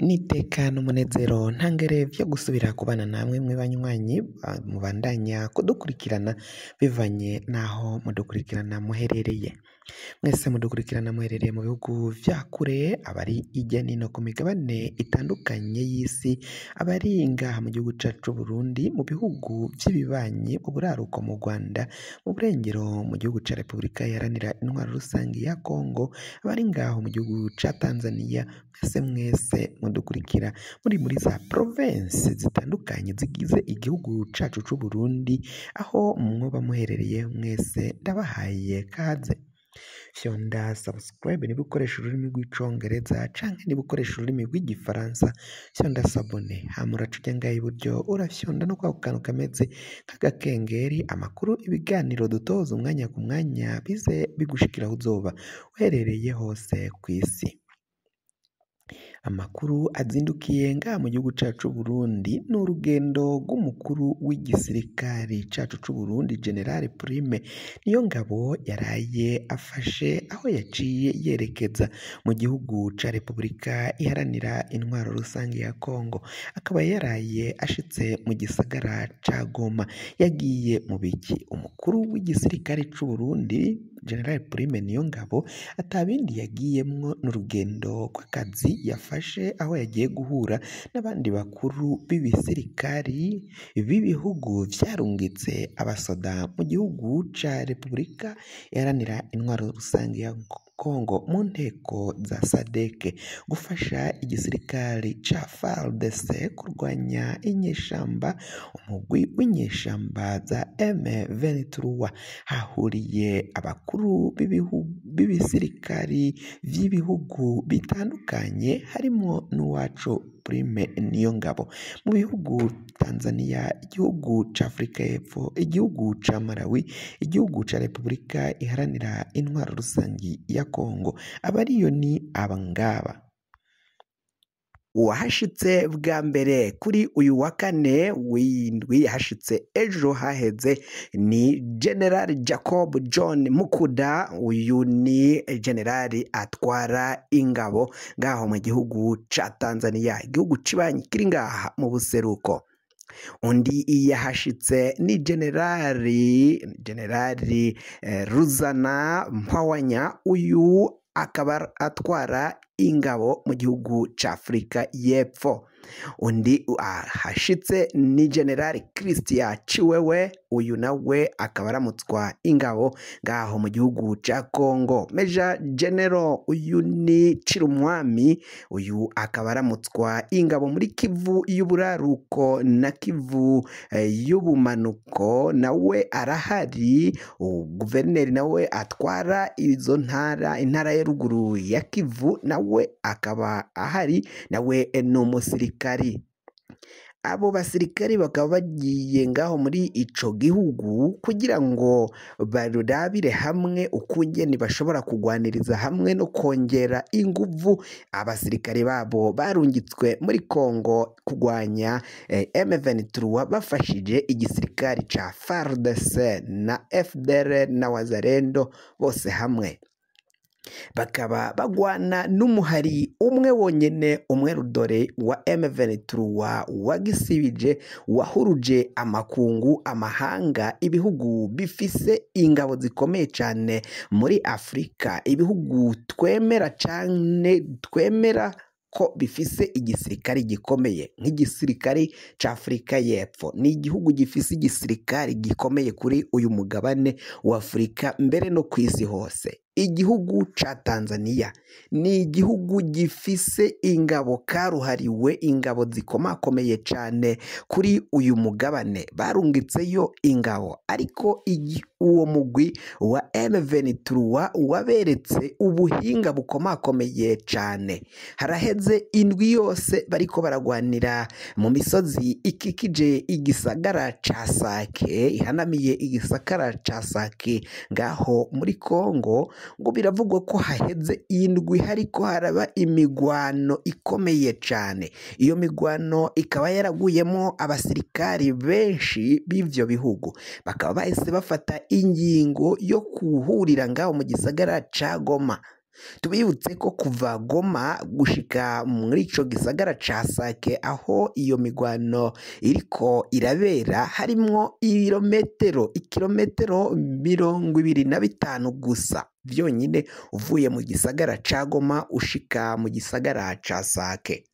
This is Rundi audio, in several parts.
N'iteka n'umunezero ntangere vyo gusubira kubana namwe mwe banywanyi mubandanya kudukurikirana bivanye n'aho mudukurikirana muherereye. Mwese mudukurikirana muherereye mu bihugu vya kure, abari hirya no hino ku migabane itandukanye y'isi, abari ngaha mu gihugu cacu c'Uburundi, mu bihugu vy'ibibanyi, mu buraruko mu Rwanda, mu burengero mu gihugu ca Repubulika Iharanira Intwaro Rusangi ya Kongo, abari ngaho mu gihugu ca Tanzania, mwese mwese mudukurikira muri za province zitandukanye zigize igihugu cacu c'Uburundi, aho mwoba muherereye mwese ndabahaye kaze. Fyonda subscribe niba ukoresha ururimi rw'icongereza canke niba ukoresha ururimi rw'igifaransa, fyonda s'abonner, hama uraca uja ngaha iburyo urafyonda no kwako kantu kameze nk'agakengeri, amakuru, ibiganiro dutoza umwanya ku mwanya bize bigushikira aho uzoba uherereye hose kw'isi. Amakuru azindukiye ngaha mu gihugu cacu c'Uburundi ni urugendo rw'umukuru w'igisirikari cacu c'Uburundi General Prime Niyongabo yaraye afashe, aho yaciye yerekeza mu gihugu ca Repubulika Iharanira Intwaro Rusangi ya Kongo, akaba yaraye ashitse mu gisagara ca Goma. Yagiye mu biki? Umukuru w'igisirikare c'Uburundi General Prime Niyongabo atabindi yagiyemwo n'urugendo rw'akazi yafashe, aho yagiye guhura n'abandi bakuru b'ibisirikari b'ibihugu vyarungitse abasoda mu gihugu ca Repubulika Iharanira Intwaro Rusangi ya Kongo mu nteko za SADC, gufasha igisirikare ca FARDC kurwanya inyeshamba, umugwi w'inyeshamba za M23. Hahuriye abakuru b'ibisirikari vy'ibihugu bitandukanye harimwo n'uwacu Prime Niyongabo, mu bihugu Tanzania, igihugu ca Afrika y'Epfo, igihugu ca Malawi, igihugu ca Repubulika Iharanira Intwaro Rusangi ya Kongo. Abariyo ni abangaba. Uwahashitse bwa mbere kuri uyu wa kane w'indwi yahashitse ejo haheze ni General Jacob John Mukuda. Uyu ni general atwara ingabo ngaho mu gihugu ca Tanzania, igihugu cibanyi kiri ngaha mu buseruko. Undi yahashitse ni generali Ruzana Mpawanya, uyu akaba atwara ingabo mu gihugu ca Afrika y'Epfo. Undi ahashitse ni General Christian Chiwewe, uyu nawe akaba aramutswa ingabo ngaho mu gihugu ca Kongo. Major General uyu ni Cirumwami, uyu akaba aramutswa ingabo muri Kivu y'uburaruko na Kivu y'ubumanuko, nawe arahari. Guverineri nawe atwara izo ntara, intara ya ruguru ya Kivu, nawe akaba ahari, nawe ni umusirikari. Abo basirikari bakaba bagiye ngaho muri ico gihugu kugira ngo barabire hamwe ukungene bashobora kugwaniriza hamwe no kongera inguvu abasirikari babo barungitswe muri Kongo kugwanya M23 bafashije igisirikari ca FARDC na FDR na Wazalendo bose hamwe. Bakaba bagwana n'umuhari umwe wonyene, umwe rudore wa M23 wagisibije, wahuruje amakungu, amahanga, ibihugu bifise ingabo zikomeye cane muri Afrika, ibihugu twemera cane, twemera ko bifise igisirikare gikomeye nk'igisirikare ca Afrika y'Epfo. Ni igihugu gifise igisirikare gikomeye kuri uyu mugabane wa Afrika mbere no kw'isi hose. Igihugu ca Tanzania ni igihugu gifise ingabo karuhariwe, ingabo zikomakomeye cane kuri uyu mugabane, barungitseyo ingabo, ariko uwo mugwi wa M23 waberetse ubuhinga bukomakomeye cane. Haraheze indwi yose bariko baragwanira mu misozi ikikije igisagara ca Sake, ihanamiye igisagara ca Sake ngaho muri Kongo. Ngo biravugwa ko haheze indwi hariko haraba imigwano ikomeye cane. Iyo migwano ikaba yaraguyemo abasirikari benshi b'ivyo bihugu, bakaba bahise bafata ingingo yo kuhurira ngaho mu gisagara ca Goma. Tubibutse ko kuva Goma gushika muri ico gisagara ca Sake aho iyo migwano iriko irabera harimwo ibirometero ikirometero 25 gusa vyonyine uvuye mu gisagara ca Goma ushika mu gisagara ca Sake.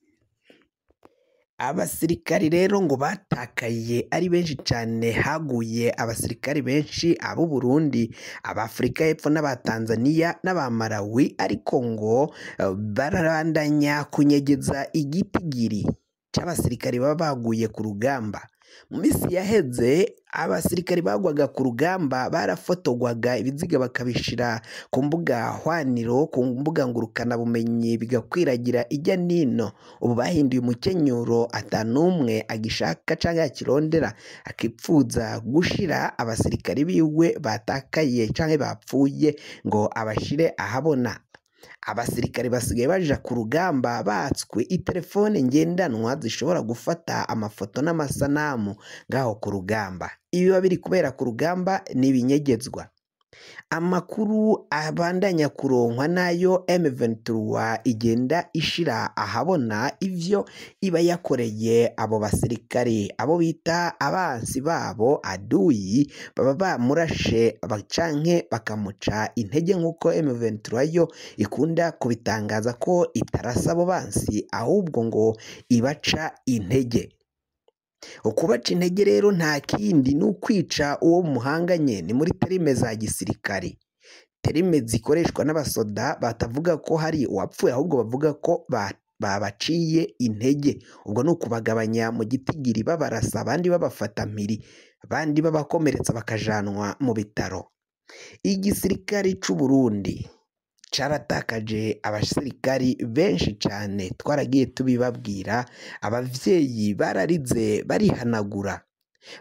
Abasirikari rero ngo batakaye ari benshi cane, haguye abasirikari benshi abo Burundi, ab'Afrika y'Epfo n'aba Tanzania n'aba Malawi, ariko ngo barabandanya kunyegeza igitigiri c'abasirikari baba baguye ku rugamba. Mu misi yaheze abasirikari bagwaga ku rugamba barafotogwaga ibiziga bakabishira ku mbuga hwaniro, ku mbuga ngurukana bumenyi, bigakwiragira ijya nino. Ubu bahinduye umukenyuro, atanumwe agishaka canke akirondera akipfuza gushira abasirikari biwe batakaye canke bapfuye ngo abashire ahabona. Abasirikari basigaye baja ku rugamba batswe itelefone ngendanwa zishobora gufata amafoto n'amasanamu ngaho ku rugamba. Ibiba biri kubera ku rugamba ni ibinyegezwa. Amakuru abandanya kuronkwa nayo M23 igenda ishira ahabona ivyo iba yakoreye abo basirikari, abo bita abansi babo aduyi, baba bamurashe canke bakamuca intege, nk'uko M23 yo ikunda kubitangaza ko itarasa abo bansi ahubwo ngo ibaca intege. Ukubaca intege rero nta kindi ni ukwica uwo muhanganye, ni muri terime za gisirikari, terime zikoreshwa n'abasoda batavuga ko hari uwapfuye ahubwo bavuga ko babaciye intege. Ubwo ni ukubagabanya mu gitigiri, babarasa, abandi babafata mpiri, abandi babakomeretsa bakajanwa mu bitaro. Igisirikari c'u Burundi caratakaje abasirikari benshi cane, twaragiye tubibabwira, abavyeyi bararize barihanagura,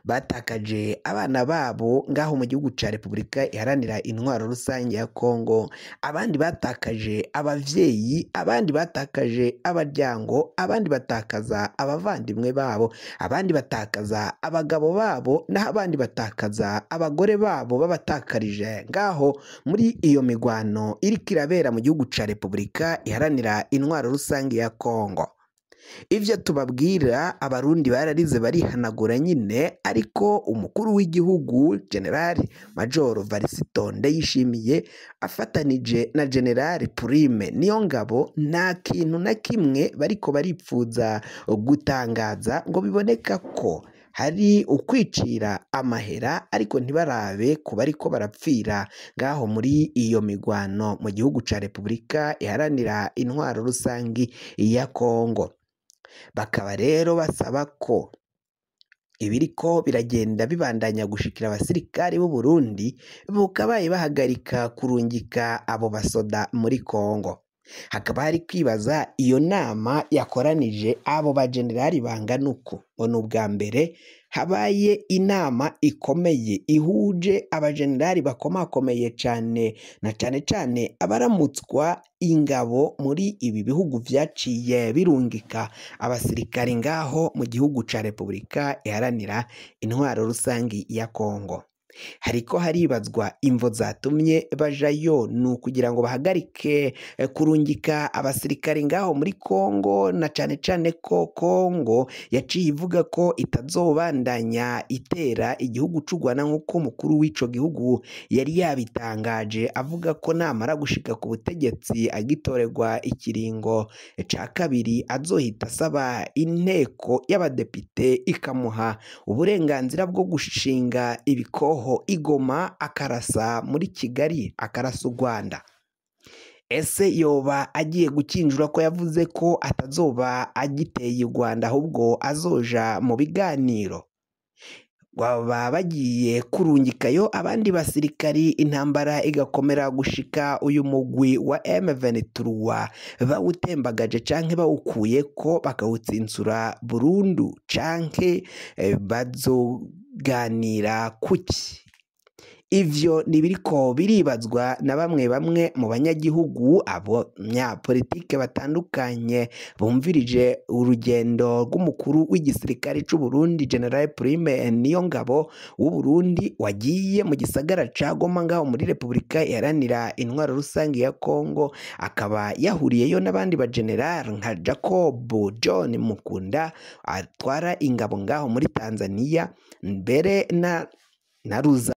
batakaje abana babo ngaho mu gihugu ca Repubulika Iharanira Intwaro Rusange ya Kongo, abandi batakaje abavyeyi, abandi batakaje abaryango, abandi batakaza abavandimwe babo, abandi batakaza abagabo babo, naho abandi batakaza abagore babo babatakarije ngaho muri iyo migwano iriko irabera mu gihugu ca Repubulika Iharanira Intwaro Rusange ya Kongo. Ivyo tubabwira, abarundi bararize barihanagura nyine, ariko umukuru w'igihugu General Major Varisito Ndayishimiye afatanije na General Prime Niyongabo nta kintu na kimwe bariko baripfuza gutangaza ngo biboneka ko hari ukwicira amahera, ariko ntibarabe ku bariko barapfira ngaho muri iyo migwano mu gihugu ca Repubulika Iharanira Intwaro Rusangi ya Kongo. Bakaba rero basaba ko ibiriko biragenda bibandanya gushikira abasirikari b'u Burundi bukabaye bahagarika kurungika abo basoda muri Kongo. Hakaba hari kwibaza iyo nama yakoranije abo bajenerali bangana uku, ngo ni ubwa mbere habaye inama ikomeye ihuje abajenerali bakomakomeye cane, na cane cane abaramutswa ingabo muri ibi bihugu vyaciye birungika abasirikari ngaho mu gihugu ca Repubulika Iharanira Intwaro Rusangi ya Kongo. Hariko haribazwa imvo zatumye bajayo, ni ukugira ngo bahagarike kurungika abasirikari ngaho muri Kongo, na cane cane ko Kongo yaciye ivuga ko itazobandanya itera igihugu c'u Rwanda nk'uko umukuru w'ico gihugu yari yabitangaje, avuga ko namara gushika ku butegetsi agitorerwa ikiringo ca kabiri azohita asaba inteko y'abadepite ikamuha uburenganzira bwo gushinga ibikoho igoma akarasa muri Kigali, akarasa u Rwanda. Ese yoba agiye gukinjura ko yavuze ko atazoba agiteye u Rwanda ahubwo azoja mu biganiro? Baba bagiye kurungikayo abandi basirikari, intambara igakomera gushika uyu mugwi wa M23 bawutembagaje canke bawukuye ko bakawutsinsura burundu, canke bazoganira kuki? Ivyo nibiriko biribazwa na bamwe bamwe mu banyagihugu, abanyapolitike batandukanye bumvirije urugendo rw'umukuru w'igisirikare c'u Burundi General Prime Niyongabo w'u Burundi wagiye mu gisagara ca Goma ngaho muri Repubulika Iharanira Intwaro Rusange ya Kongo, akaba yahuriyeyo n'abandi ba general nka Jacob John Mukunda atwara ingabo ngaho muri Tanzania mbere na Ruza.